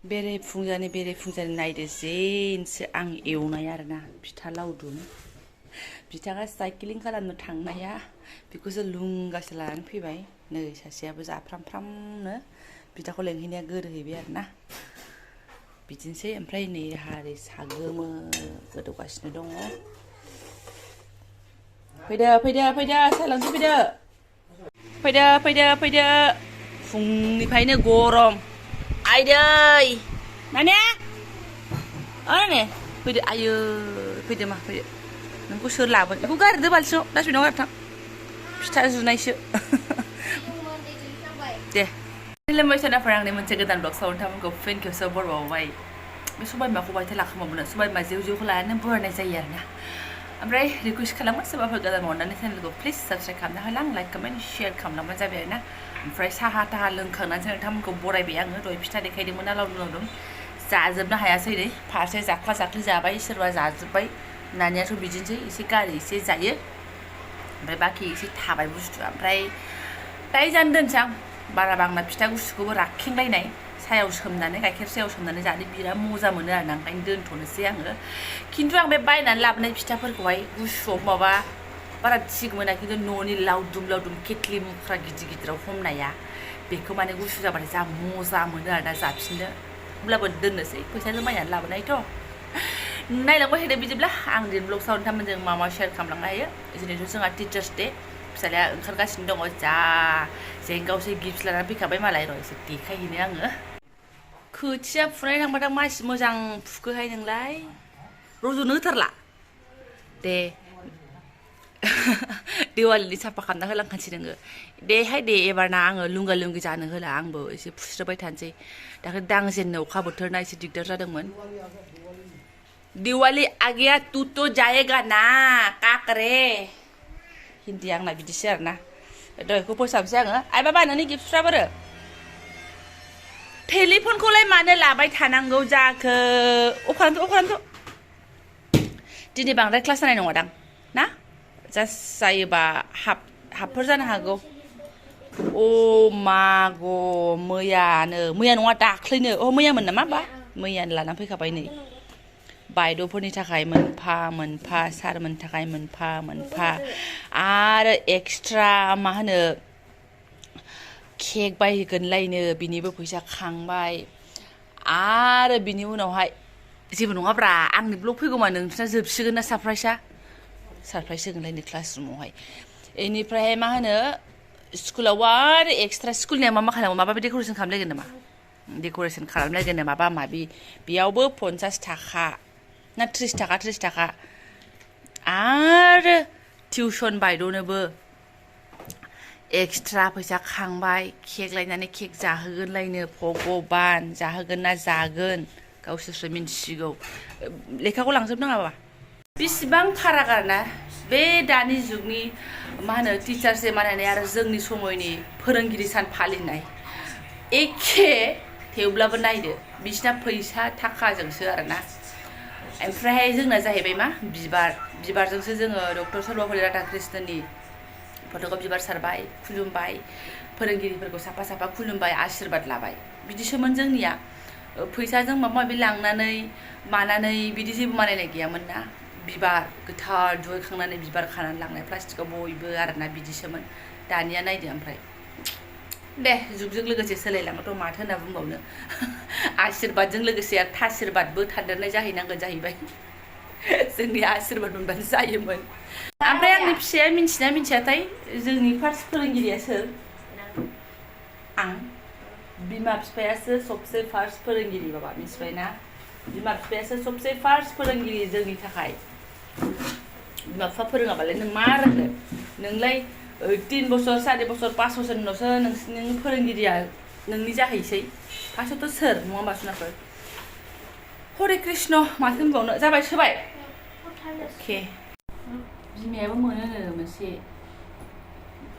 बेरे फुंजानि नायदो जेनसो आं एवनाय आरोना फिथा लावदुम बिथाङा साइक्लिं खालामनो थांनाया बेखौसो लुंगासो लानानै फैबाय नै सासेयाबो जाफ्रामफ्रामनो बिदाखौ लेंहैनाया गोदोहैबाय आरोना बिदिनोसै ओमफ्राय नै हारि सागोमो गोदौगासिनो दङ फैदो सालांसो फैदो फुंनिफ्रायनो गरम आइदै नाने ने फैदो आयो फैदो नोंखौ सोर लाबोन बेखौ गारदो बालथिङाव डास्टबिनाव गारथां फिथा जुनायसो दे खुलुमबाय सोनाफोर आंनि मोनसे गोदान ब्लग साव नोंथांमोनखौ फिन खेबसेयाव बरबावबाय बे सबायबिमाखौ बायथो लाखोमाबोनो सबायबिमा जेवखौ लानानै बरनाय जायो आरोना ओमफ्राय रिकुवेस्ट खालामो सोरबाफोर गोदान अननानै चेनेलखौ प्लिज साबस्क्राइब खालामना होलां लाइक कमेन्ट शेयार खालामलांबानो जाबाय आरोना ओमफ्राय साहा थाहा लोंखांनानैसो नोंथांमोनखौ बरायबाय आङो दहाय फिथा देखायदोंमोन ना लावदुम जाजोबनो हायासै नै फारसे जाख्ला जाबाय सोरबा जाजोब्बाय नानियाथ' बिदिनोसै एसे गारि एसे जायो ओमफ्राय बाखि एसे थाबाय बुस्थुआ ओमफ्राय दायो जानो दोनसै आं बारा बांना फिथा गुसुखौबो राखेंलायनाय सायाव सोमनानै गाइखेर सायाव सोमनानै जानो बिराद मजा मोनो आरोना ओंखायनो दोनथ'नोसै आङो खिन्थु आं बे बायनानै लाबोनाय फिथाफोरखौहाय गुसुआव माबा बारा थिग मोना खिन्थु न'नि लावदुम केटलि मुख्रा गिदिराव हमनाया बेखौ माने गुसु जाबाथाय जा मजा मोनो आरोना जाफिननो होमब्लाबो दोननोसै फैसाजों बायनानै लाबोनायथ' नायलांबाय थादो बिदिब्ला आं दिन ब्लग साव नोंथांमोनजों मा शेयार खालामलांनो हायो दिनैथ' जोंहा टिचार्स डे फिसालाया ओंखारगासिनो दङ जा जेंगावसो गिफ्ट लानानै फैखाबाय मालाय र' एसे देखायहैनो आङो खोथिया फुनाय थांबाथाय मानसि मोजां फुखोहाय नोंलाय रज'नो होथारला दे दिवालीनि साफा खालामना होलांखानोसै नोङो दे एबारना आङो लुंगा लुंगि जानो होला आंबो एसे फुस्रोबाय थानोसै दाख्लै दांजेननो अखा बोथोरना एसे दिगदार जादोंमोन दिवाली आ गया तू तो जाएगा ना काकरे हिन्दी आंना बिदिसो आरोना दहायखौ फोसाबसै आङो आइ बाबा नोंनि गिफ्टफ्रा बोरो टेलिफनखौलाय मानो लाबाय थानांगौ जाखो अखारानोथ' दिनै बांद्राय क्लास जानाय नङादां ना जास्ट जायोबा हाफफोर जानो हागौ अ माग' मैया नङा दाख्लैनो मैयामोन नामा बा मैयानो लानानै फैखाबाय नै बायद'फोरनि थाखाय मोनफा सारमोननि थाखाय मोनफा आरो एक्सट्रा मा होनो केक बायगोनलायनो बिनिबो फैसा खांबाय आरो बिनि उनावहाय जेबो नङाब्रा आंनि ब्लग फैगौमा नोंसोरना जोबसिगोन ना सारप्राइज होगोनलायनो क्लास रुमावहाय बेनिफ्रायहाय मा होनो स्कुलाव आरो एक्सट्रा स्कुलनिया मा खालामो माबा डेक'रेसन खालामलायगोन नामा माबा माबि बेयावबो 50 थाखा ना 30 थाखा आरो टिउसन बायद'नोबो एक्सट्रा फैसा खांबाय केक लायनानै केक जाहोगोनलायनो भगबान जाहोगोन ना जागोन गावसोरसो मिन्थिसिगौ लेखाखौ लांजोबनाङा बाबा बेसेबां फाराग आरोना बे दानि जुगनि मा होनो टिचार्स डे मानायनाय आरो जोंनि समयनि फोरोंगिरि सान फालिनाय एखे थेवब्लाबो नायदो बिसिना फैसा थाखाजोंसो आरोना ओमफ्रायहाय जोंना जाहैबाय मा बिबारजोंसो जोङो डक्टर सर्वपल्ली राधाकृष्णननि फट'खौ बिबार सारबाय खुलुमबाय फोरोंगिरिफोरखौ साफा खुलुमबाय आशीर्बाद लाबाय बिदिसोमोन जोंनिया फैसाजों माबा माबि लांनानै मानानै बिदि जेबो मानायनाय गैयामोन ना बिबार गोथार दुगैखांनानै बिबार खानानै लांनाय प्लास्टिकआव बयबो आरोना बिदिसोमोन दानिया नायदो ओमफ्राय दे जुगजों लोगोसे सोलायलाङोथ' माथो होनना बुंबावनो आशीर्बादजों लोगोसे आरो थाशीर्बादबो थादेरनाय जाहैनांगोन जाहैबाय जोंनि आशीर्बाद मोनबानो जायोमोन ओमफ्राय आंनि फिसाया मिन्थिना मिन्थियाथाय जोंनि फार्स्ट फोरोंगिरिया सोर आं बिमा बिफायासो सबसे फार्स्ट फोरोंगिरि बाबा मिथिबाय ना बिमा बिफायासो सबसे फार्स्ट फोरोंगिरि जोंनि थाखाय बिमा बिफा फोरोङाबालाय नों मा रोंनो नोंलाय 3 बोसोर 4 बोसोर 5 बोसोरनि उनावसो नोंनि फोरोंगिरिया नोंनि जाहैसै फार्स्टआवथ' सोर नङा होमबा सुनाफोर हरे कृष्ण माथो होनबावनो जाबाय सोबाय अके बिमायाबो मोनोनो मोनसे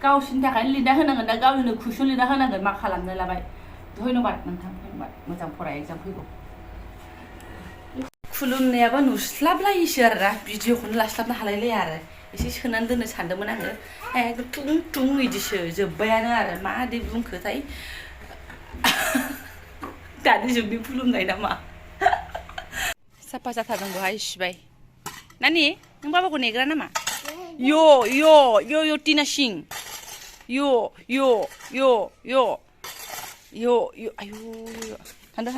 गावसिनि थाखायनो लिरना होनांगोन दा गावनिनो कुइसन लिरना होनांगोन मा खालामनो लाबाय धन्यबाद नोंथां धन्यबाद मोजां फराय एग्जाम फैगौ खुलुमनायाबो नुस्लाबलायिसो आरोना भिडिअखौनो लास्लाबनो हालायलाया आरो एसे सोनानै दोननो सानदोंमोन आङो टुं बिदिसो जोब्बायानो आरो मा दे बुंखोथाय दानि जुगनि खुलुमनाय नामा साफा जाथारदों बहाय सिबाय नानि नों बाबाखौ नेग्रा नामा यो टिना सिं यो आयु हानदो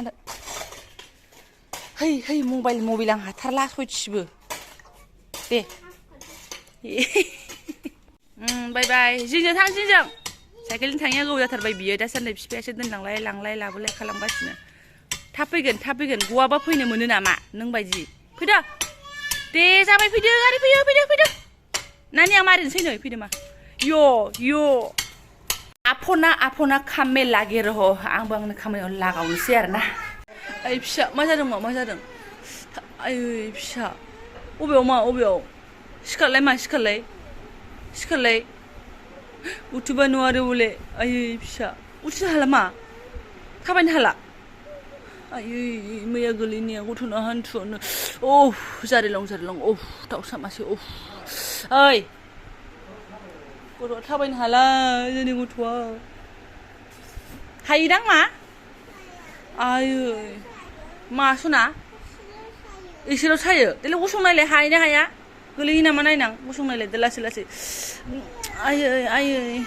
है मबाइल आं हाथारला सयथिबो दे बाय जिजों थां जिजों साइकेलजों थाङिया गोबाव जाथारबाय बियो दासान्दि बिफायासो लांलाय लाबोलाय खालामगासिनो थाब फैगोन गवाबा फैनो मोनो नामा नों बायदि फैदो दे जाबाय फैदो गारि फैदो नानि आं मारिनोसै नै फैदो मा यो आफना खामे लागे रह आंबो आंनि खामानियाव लागावनोसै आरोना ओइ फिसा मा जादों आयै फिसा अबेयाव सिखारलाय उठिबा नुवारे बले आयै फिसा उठिनो हाला मा थाबायनो हाला आयै मैया गोलैनाया गथ'ना हान्थुआवनो जारिलं दाउसा मासे ओइ गथ'आ थाबायनो हाला जोंनि गथ'आ हायोदां मा आयै मा सना एसेल' सायो देलाय गसंनायलाय हायोना हाया गोलैयो नामा नायनां गसंनायलाय दे लासै आयै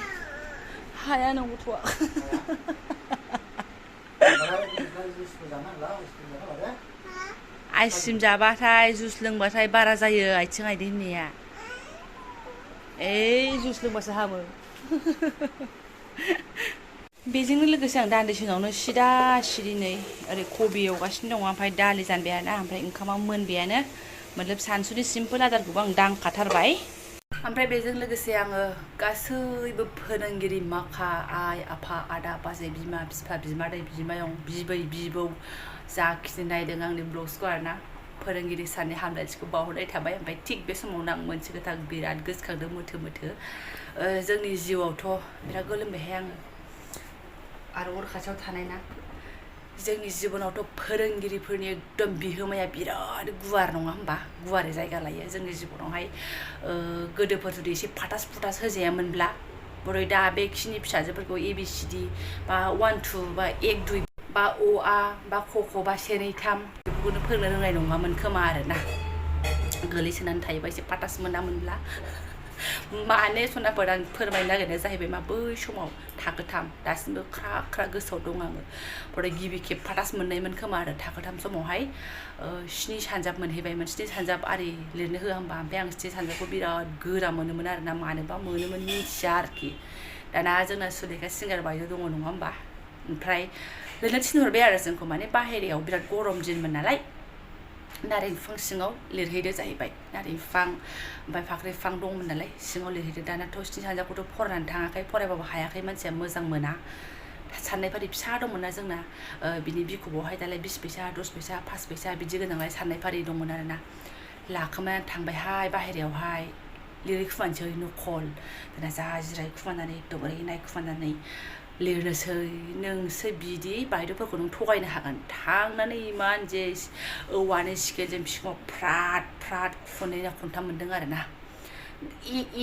हाया नों गथ'आ आइसक्रिम जाबाथाय जुस लोंबाथाय बारा जायो आथिं आइदें होननाया जुस लोंबासो हामो बेजोंनो लोगोसे आं दान्दिसे उनावनो सिरि नै ओरै कबि एवगासिनो दङ ओमफ्राय दालि जानबायानो ओमफ्राय ओंखामा मोनबायानो मतलब सानसुनि सिम्पोल आदारखौबो आं दांखाथारबाय ओमफ्राय बेजों लोगोसे आङो गासैबो फोरोंगिरि माखा आइ आफा आदा बाजै बिमा बिफा बिमादै बिमायं बिबै बिबौ जाखिनि नायदों आंनि ब्लग्सखौ आरोना फोरोंगिरि साननि हामलायथिखौ बावहरनाय थाबाय ओमफ्राय थिग बे समावनो आं मोनसे खोथा बिराद गोसोखांदों मोथो जोंनि जिउआवथ' बिराद गोलोमबायहाय आङो आरो अर खाथियाव थानाय ना जोंनि जिबनावथ' फोरोंगिरिफोरनि एकदम बिहोमाया बिराद गुवार नङा होमबा गुवारै जायगा लायो जोंनि जिबनावहाय गोदोफोर जुदि एसे फाटास फुटास होजायामोनब्ला बोरै दा बेखिनि फिसाजोफोरखौ ABCD बा 1 2 बा 1 2 बा अ बा क ख बा 1 2 3 बेफोरखौनो फोरोंनो रोंनाय नङामोन खोमा आरोना गोलैसोनानै थायोबा एसे फाटास मोनामोनब्ला माने सनाफोर आं फोरमायनो नागिरनाया जाहैबाय मा बै समाव थाखो 3 दासिमबो ख्रा गोसोआव दं आङो ओमफ्राय गिबि खेब फाटास मोननायमोन खोमा आरो थाखो 3 समावहाय 7 सानजाब मोनहैबायमोन 7 सानजाब आरि लिरनो होआ होमबा ओमफ्राय आं 7 सानजाबखौ बिराद गोरा मोनोमोन आरोना मानोबा मोनोमोन मिथिया आरोखि दाना जोंना सुलेखा सिंगार बायद' दङ नङा होमबा ओमफ्राय लिरनो थिनहरबाय आरो जोंखौ माने बाहेरायाव बिराद गरम दिनमोन नालाय नारें बिफां सिङाव लिरहैदो जाहैबाय नारें बिफां ओमफ्राय फाख्रि बिफां दंमोन नालाय सिङाव लिरहैदो दानाथ' 7 सानजाबखौथ' फरायनानै थाङाखै फरायबाबो हायाखै मानसिया मोजां मोना साननाय फारि फिसा दंमोन ना जोंना बिनि बिखबावहाय दालाय 20 फैसा 10 फैसा 5 फैसा बिदि गोनांलाय साननाय फारि दंमोन आरोना लाखोमानानै थांबायहाय बाहेरायावहाय लिरहैखुमानोसै नखल दाना जा जिरायखुमानानै एकदम ओरै नायखुमानानै लिरनोसै नोंसो बिदि बायद'फोरखौ नों थगायनो हागोन थांनानै इमान जे औवानि स्केलजों बिखुङाव फ्राद खनथाम मोनदों आरोना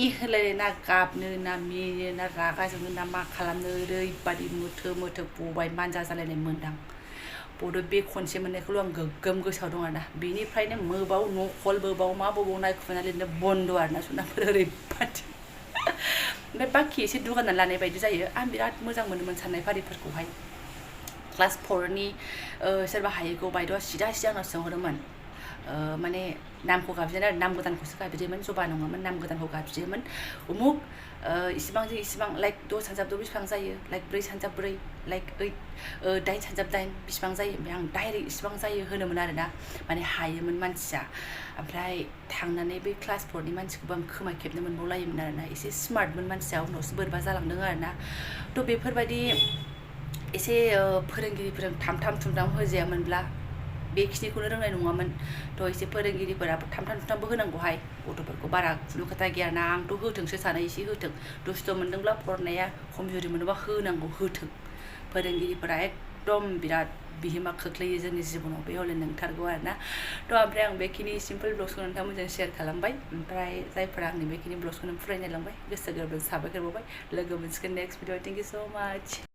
इ होलायनाय ना गाबनो ना मिनो ना रागा जोंनो ना मा खालामनो ओरैबादि मोथो बबाय मानजा जालायनाय मोनदां बड' बे खनसे मोननायखौल' आं गोग्गोम गोसोआव दं आरोना बेनिफ्रायनो मोबाव नखल बोबाव मा बोबाव नायखुमाना लिरनो बन्द' आरोना सनाफोर ओरैबादि ओमफ्राय बाखि एसे दुगाना लानाय बायदि जायो आं बिराद मोजां मोनोमोन साननाय फारिफोरखौहाय क्लास 4नि सोरबा हायैखौ बायद'आ सिदा आंनाव सोंहरोमोन माने नामखौ गाबज्रियोमोन आरो नाम गोदानखौसो गाबज्रियोमोन जबा नङामोन नाम गोदानखौ गाबज्रियोमोन उमुक इसिबांजों इसिबां लाइक 10 सानजाब 10 बेसेबां जायो लाइक 4 सानजाब 4 लाइक 8 9 सानजाब 9 बेसेबां जायो ओमफ्राय आं डाइरेक्ट इसिबां जायो होनोमोन आरोना माने हायोमोन मानसिया ओमफ्राय थांनानै बै क्लास 4नि मानसिखौबो आं खोमा खेबनो मोनबावलायोमोन आरोना एसे स्मार्टमोन मानसिया उनावसो बोरैबा जालांदों आरोना थ' बेफोरबायदि एसे फोरोंगिरिफोरजों थाम होजायामोनब्ला बेखिनिखौनो रोंनाय नङामोन थ' एसे फोरोंगिरिफोराबो थाम होनांगौहाय गथ'फोरखौ बारा खुनु खोथा गैया ना आंथ' होथोंसो सानो एसे होथों दुस्थ' मोनदोंब्ला फरायनाया खमजुरि मोनोबा होनांगौ होथों फोरोंगिरिफोरा एकदम बिराद बिहोमा खोख्लैयो जोंनि जिबनाव बे हले नंथारगौ आरोना थ' ओमफ्राय आं बेखिनि सिम्पोल ब्लग्सखौ नोंथांमोनजों शेयार खालामबाय ओमफ्राय जायफोरा आंनि बेखिनि ब्लग्सखौनो फरायनाय लांबाय गोसो गोरबोजों साबायखर बावबाय लोगो मोनसिगोन नेक्स्ट भिडिअ थेंक इउ स' माच